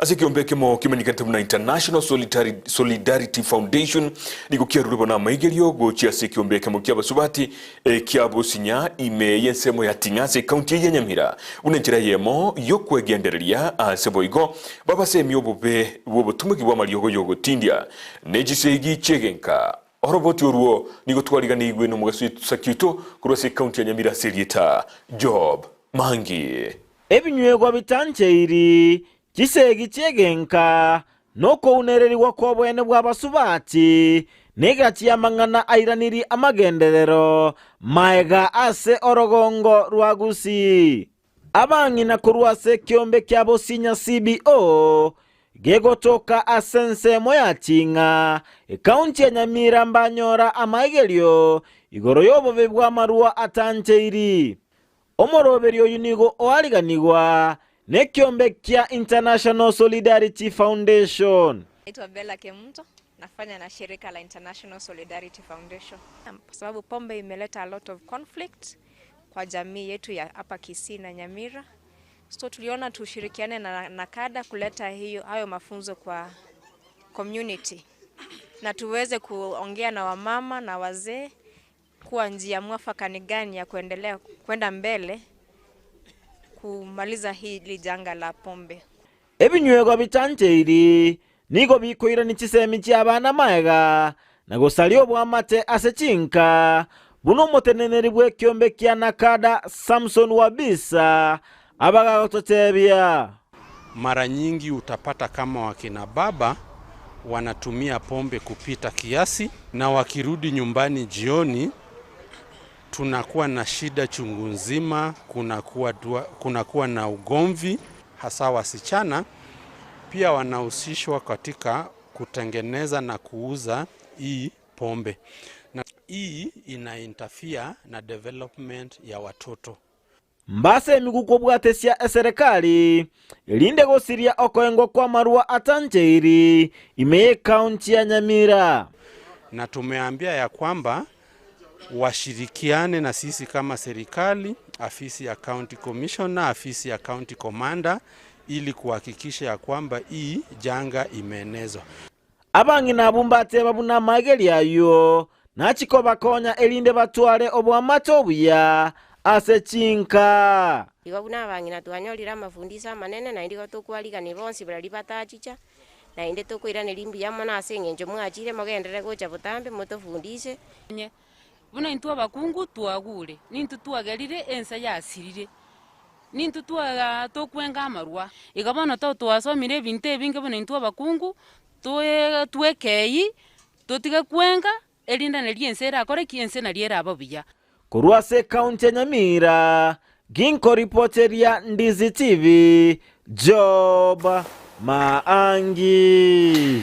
Ase ekeombe ekemo kemanyekanete buna International Solidarity Foundation nigo kiarure bono amaigerio gochia ase ekeombe ekemo ki'abasubati ekia Bosinya ime y'ensemo ya Ting'a ase ekaunti eye ya Nyamira buna enchera eyemo y'okwegendereria ase boigo babasemie obobe bw'obotumoki bw'amariogo y'ogotindia ne chisegi chi'egenka. Oroboti orwo nigo twariganeigwe nomogaso Esaki oito korwa ase ekaunti ya Nyamira ase erieta Job Mangi. Ebinywegwa bitancheiri, chisegi chi'egenka, na okounererigwa kw'oboene bw'abasubati, na egati y'amang'ana airaniri amagenderero maega ase orogongo rwa Gusii. Abang'ina korwa ase ekeombe kia Bosinya CBO gegotoka ase ensemo ya Ting'a, ekaunti ya Nyamira mbanyora amaigerio igoro y'obobe bw'amarua atancheiri. Omoroberi oyio nigo oariganigwa nekeombe kia International Solidarity Foundation. Naitwa Bella Kemunto, nafanya na shirika la International Solidarity Foundation. Kwa sababu pombe imeleta a lot of conflict kwa jamii yetu ya hapa Kisii na Nyamira. So tuliona tushirikiane na NACADA kuleta hiyo hayo mafunzo kwa community na tuweze kuongea na wamama na wazee kuwa njia mwafaka ni gani ya kuendelea kwenda mbele kumaliza hili janga la pombe. Ebinywegwa bitancheiri nigo bikoirania chisemi chi'abana magega na gosaria oboamate ase chinka, buna omoteneneri bw'ekiombe kia Nakada Samson Wabisa abagagototebia. Mara nyingi utapata kama wakina baba wanatumia pombe kupita kiasi, na wakirudi nyumbani jioni tunakuwa na shida chungu nzima, kunakuwa, kunakuwa na ugomvi, hasa wasichana pia wanahusishwa katika kutengeneza na kuuza hii pombe, na hii ina interfere na development ya watoto. Mbase emiguko bwatesia eserekari, erinde gosiria okoengwa kw'amarua atancheiri ime y'ekaunti ya Nyamira. Na tumeambia ya kwamba washirikiane na sisi kama serikali, afisi ya county commissioner, afisi ya county commander ili kuhakikisha ya kwamba hii janga imeenezwa. Abang'ina abwo mbateba buna amaigerio ayio nachie kobakonya erinde batware oboamate obuya ase chinka. Igo buna abang'ina twanyorire amafundisho amanene, naende igo tokwarigania bonsi baria batachicha, naende tokoiraneria mbuya mono ase eng'encho mwachire mogenderere gocha botambe motofundishe. Buna intwe abakungu twagure, nintwe twagerire ense yasirire, nintwe twa tokwenga amarwa. Iga bono to twasomire ebinto ebinge buna intwe abakungu, toe twekei, totige kwenga, erinde nario ense erakore ki? Ense nario erabe buya. Korwa ase ekaunti ya Nyamira, ginkoripoteria Ndizi TV, Job Maangi.